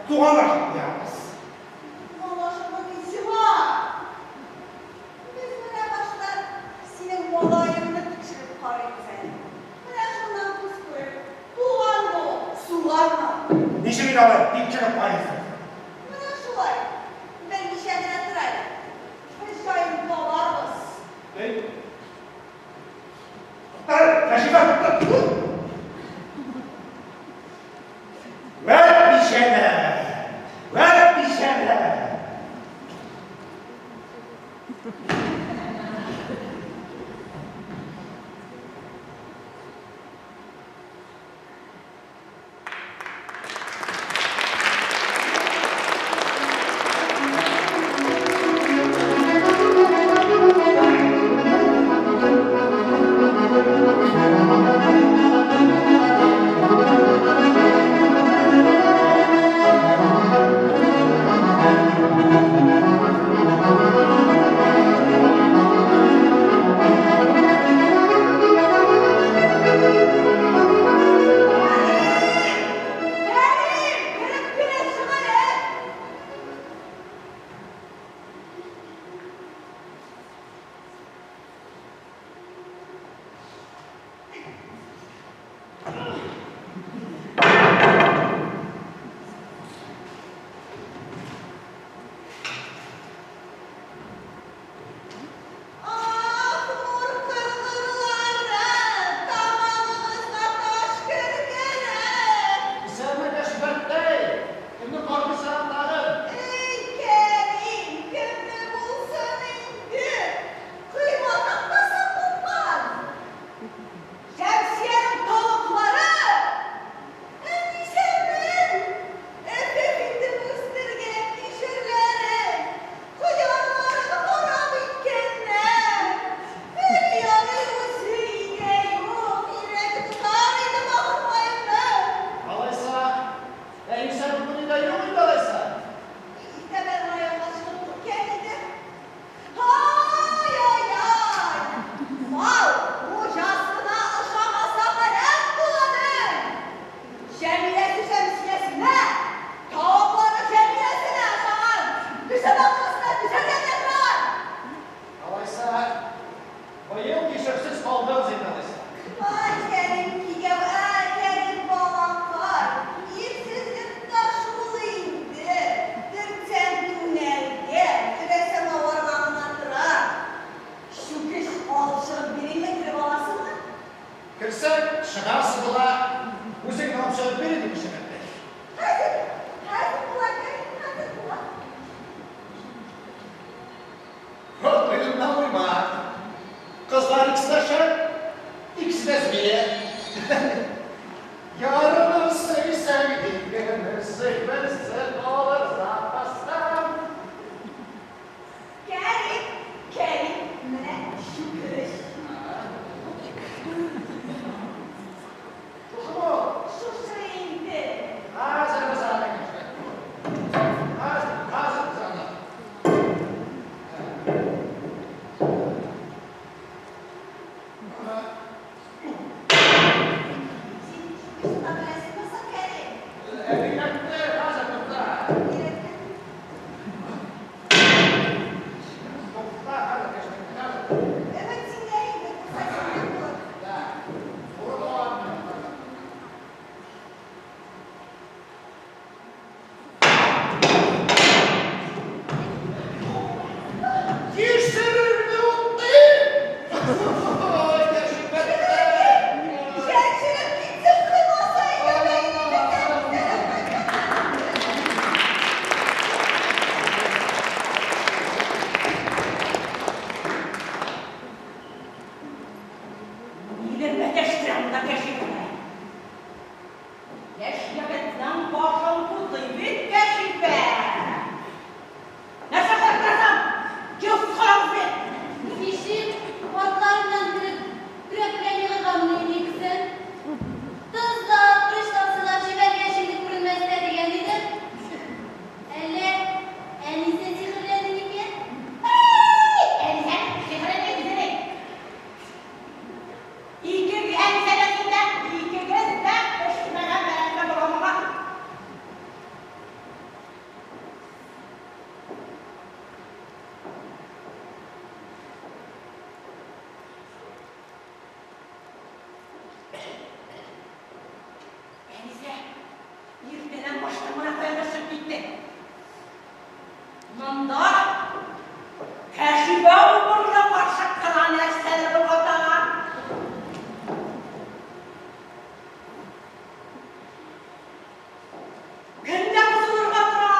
Туганлашып куябыз. Туганлашырмын мин сиңа. Без менә башта алай бик чыгып карыйсың? Менә шулай, белмичә генә тор әле. Бер җаен табарбыз. Әй. Тукта, Кәшифә, тукта. Вәт бичәләр! Вәт бичәләр! Кәрим, кереп кенә чык әле! Ах, нур кыргырлары, тамагыгызга таш кергере! Исәнме, Кәшифәттәй! Кемне каргыйсың тагын? Эй, Кәрим, кемне булсын инде? Койма тактасы купкан! Шәмсиянең тавыклары! Әнисәнең эф-эф итеп үстергән кишерләрен, кыярларын харап иткәннәр. Әле ярый үзе өйдә юк, йөрәге тотар иде бахыркаемны. Алайса, Әнисә бүген өйдә юк инде алайса? Иртә белән районга чыгып киткән иде. Ай-ай-ай! Мал хуҗасына ошамаса харап буладыр. Җәмиләсе Шәмсиясенә, тавыклары Җәмиләсенә ошаган. Кеше бакчасына төшәргә дә торалар. Алайса, быел кишерсез калдыгыз инде алайса. Ай, Кәрим кияү, ә, Кәрим балакай, ирсез йортта шул инде. Төртсәң түнәргә, теләсәң аварга гына тора. Чүкеч алып чыгып биримме, кереп аласыңмы? Керсәң, чыгарсың була. Үзең алып чыгып бир инде, Кәшифәттәй. Хәзер, хәзер була, Кәрим, хәзер була. Картыеңнан уйма. Кызлар икесе дә шәп, икесе дә змея. Ярымын сөйсәң, икене сөй, берсе калыр запаста. Кәрим, Кәрим, менә чүкеч. Шушымы ул? Шушы инде. Хәзер без аны, Кәшифәттәй. Хәзер, хәзер без аны. Син чүкеч тота беләсеңме соң, Кәрим? Өйрәтте, хәзер тукта. Өйрәткән. Тукта, хәзер, Кәшифәттәй, хәзер. Өмет синдә инде, булса синнән булыр. Да. Туры була. Кишереңне уттым! Ой, Кәшифәттәй! Чәнчелеп китсен коймасы әйдә. Ниләр мәтәштерә монда Кәшифә? Яшь егетнең башын бутый бит Кәшифә. Нәрсә карап торасың? Йоз карагыз бит! Ничек атларыннан кереп, көрәк белән егылганмыни инде икесе? Тозлап, борычлап сылап җибәргәч инде күренмәс тә дигән идем. Әллә әнисе сихерләде микән? Әй, Әнисә, сихерләде үзен. Ике Әнисә дә синдә. Иртәдән башта менә кая чыгып китте. Монда Кәшифә убырлы карчык кына нәрсәдер болгата. Көн дә кызылырга тора,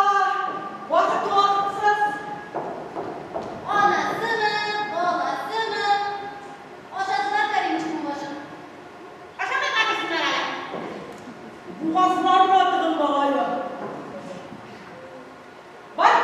вакыт вакытсыз. Анасымы, баласымы? Ашадылар Кәримчикның башын. Ашамый катырсыннар әле. Бугазларына тыгылмагае. Бар.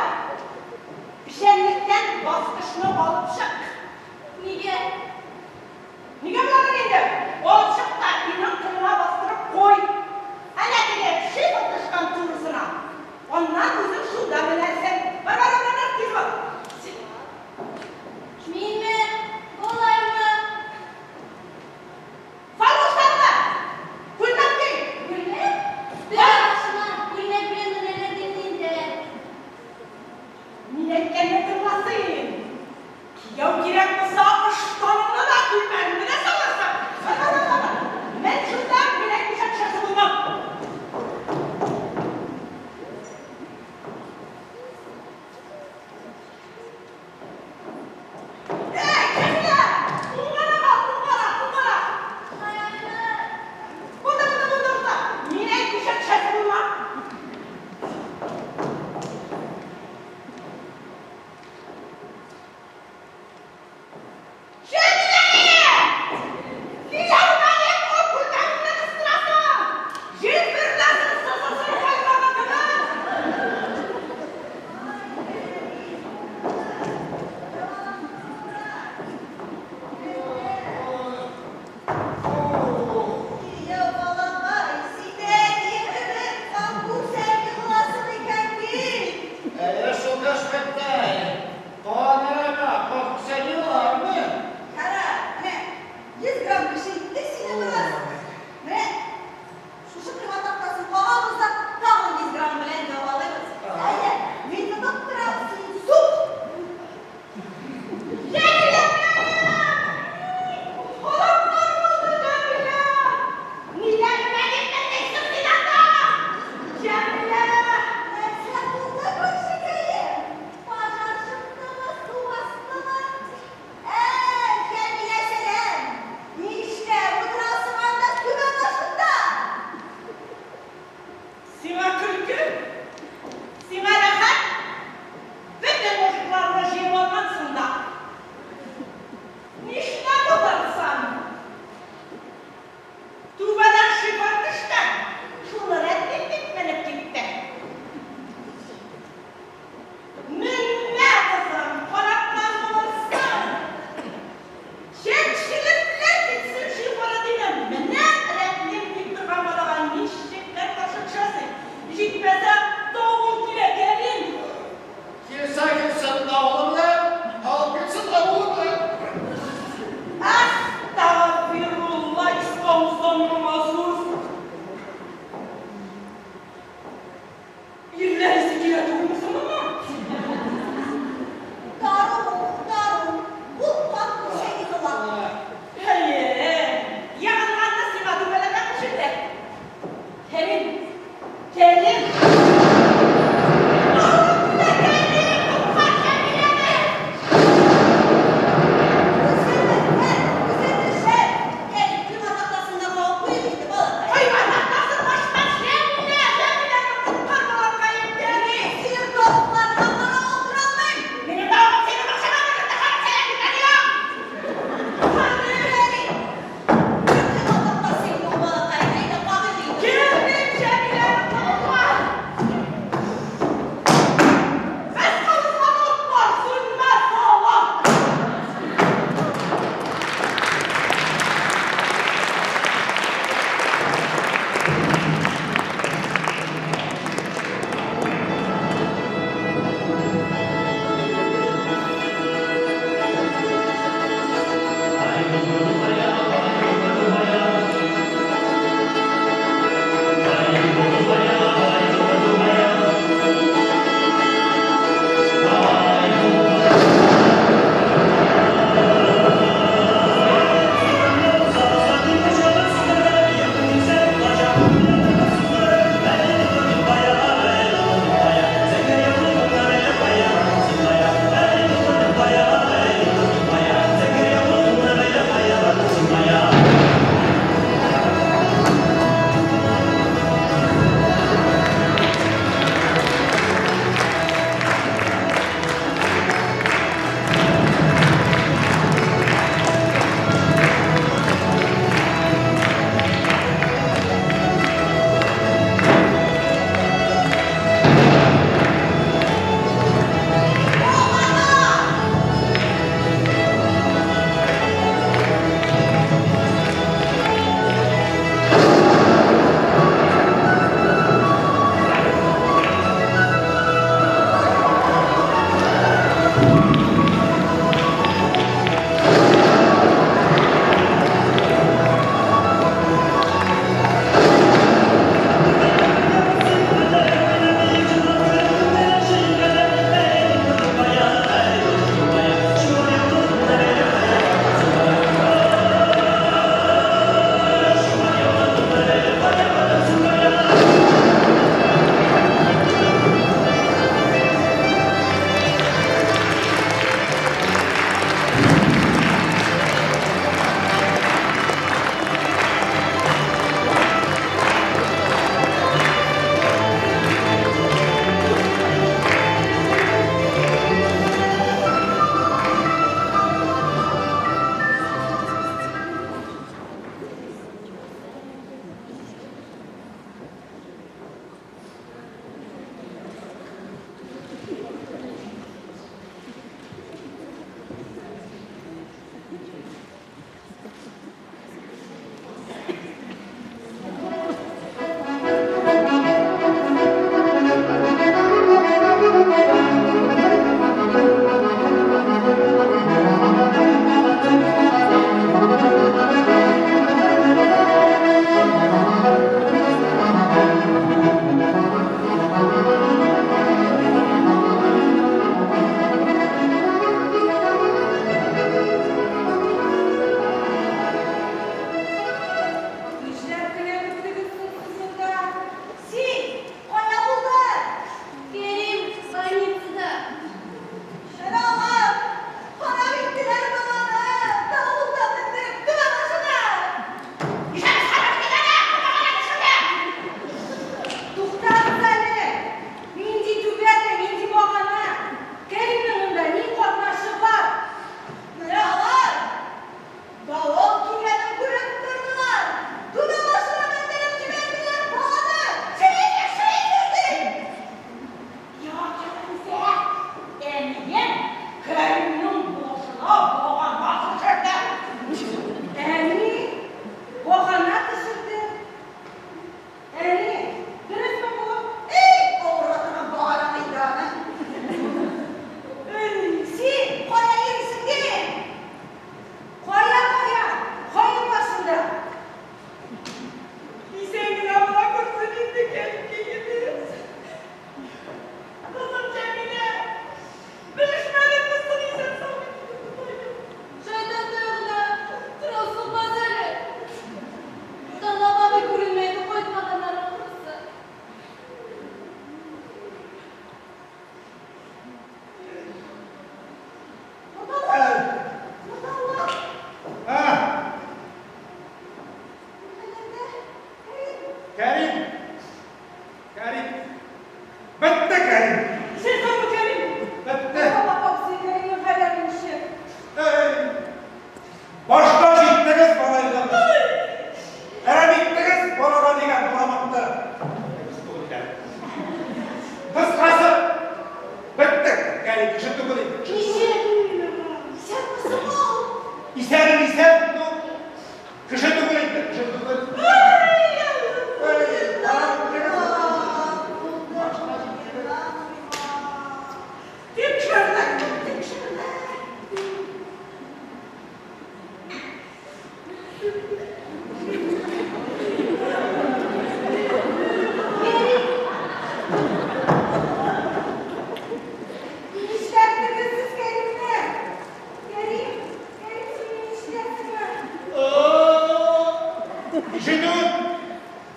Ишетүен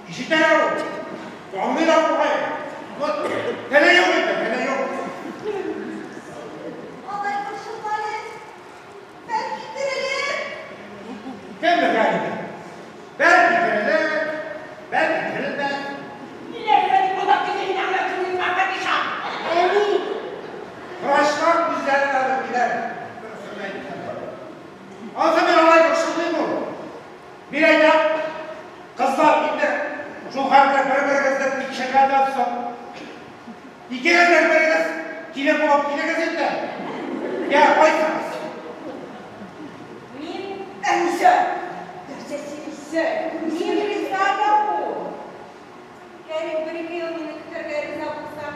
ишетә ул. Аңлый да бугай. Вот, теле юк инде, теле юк. Алай борчылма әле. Бәлки терелер. Кем белгән инде? Бәлки терелер, бәлки терелмәс. Ниләр дип килде мин аңа күңелем Катиша. Әни, Врачлар үзләре дә белмиләр. Дөресен әйтсәм. Ансы мин алай борчылмыйм ул. Мин әйтәм, кызлар инде шул хәтле бер-берегезне тикшергәннән соң, икегезнең берегез килен булып килегез инде. Я, кайсыгыз? Мин Әнисә! Нәрсә сөйлисең? Мин риза да ул. Кәрим бер-ике ел мине көтәргә риза булса.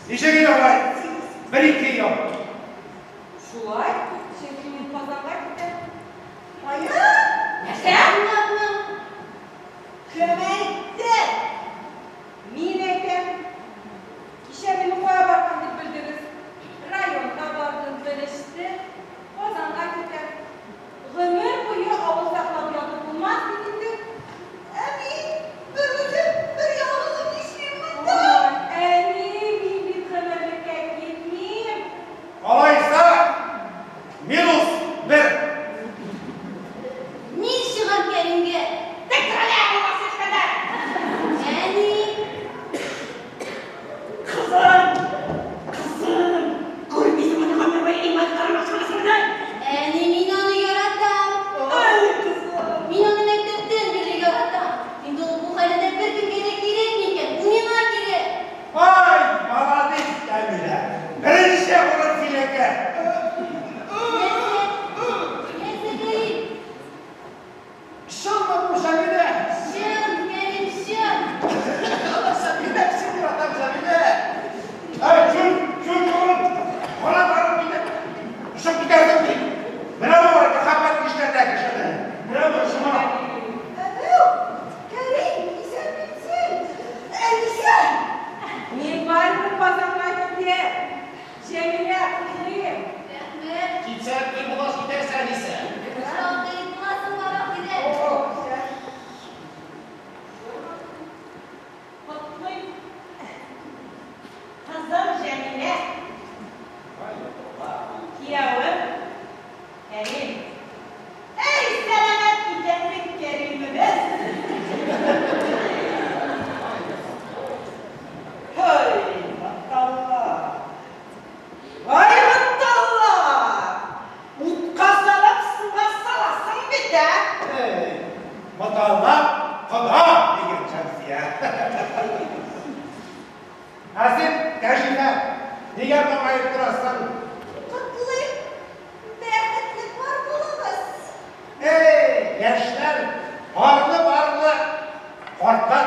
Ничек инде алай? Бер-ике ел. Шулай, чөнки мин Казанга китәм. Кая? Нәрсә? аңлатма. Кем әйтте? Мин әйтәм. Кичә мине кая барган дип белдегез? Районга бардым, белеште. Казанга китәм. Гомер буе авыл саклап ятып булмас бит инде. Ә мин бер үзем, бер ялгызым нишлим монда? Әни, мин бит гомерлеккә китмим. Алайса, минус бер. Мин чыгам Кәримгә. Тик тор әле, булмас эшләдә. Әни, Кызым! Кызым! Күрмисеңме гомер буе иман карамакчы әни, мин аны яратам. Ай, кызым! Мин аны мәктәптән бирле яратам. Инде ул бу хәлендә беркемгә дә кирәкми икән. Ул миңа кирәк. Ай, молодец, Камилә. Беренче урын синеке. Нәрсә? Нәрсә, Кәрим? Чынмы бу, Җәмилә? Чын, Кәрим, чын. Җәмилә, сине яратам, Җәмилә. Ай, чүл, чүл, чүл. Кара барып китеп, очып китәрсең бит. Менә бу мәхәббәт нишләтә кешене. Менә бу шуңа. Әнү! Кәрим, исәнмесең? Әнисә! Мин барыбер Казанга китәм. Җәмилә, котлыйм. Рәхмәт. Китсәң, туй булгач китәрсең, әнисе. Шактый буласың бар ахирәт. Котлыйм. Кызым Җәмилә. Киявем Кәрим. Әй, сәламәт исәнлек Кәримебез. Һай, Баталла. Ай, Баталла. Утка салып, суга саласың бит, ә? Эй, Маталла кода дигән Шәмсия. Ә син, Кәшифә, нигә моңаеп торасың? Котлыйм! Бәхетле пар булыгыз! Эй, яшьләр, арлы-барлы, картлар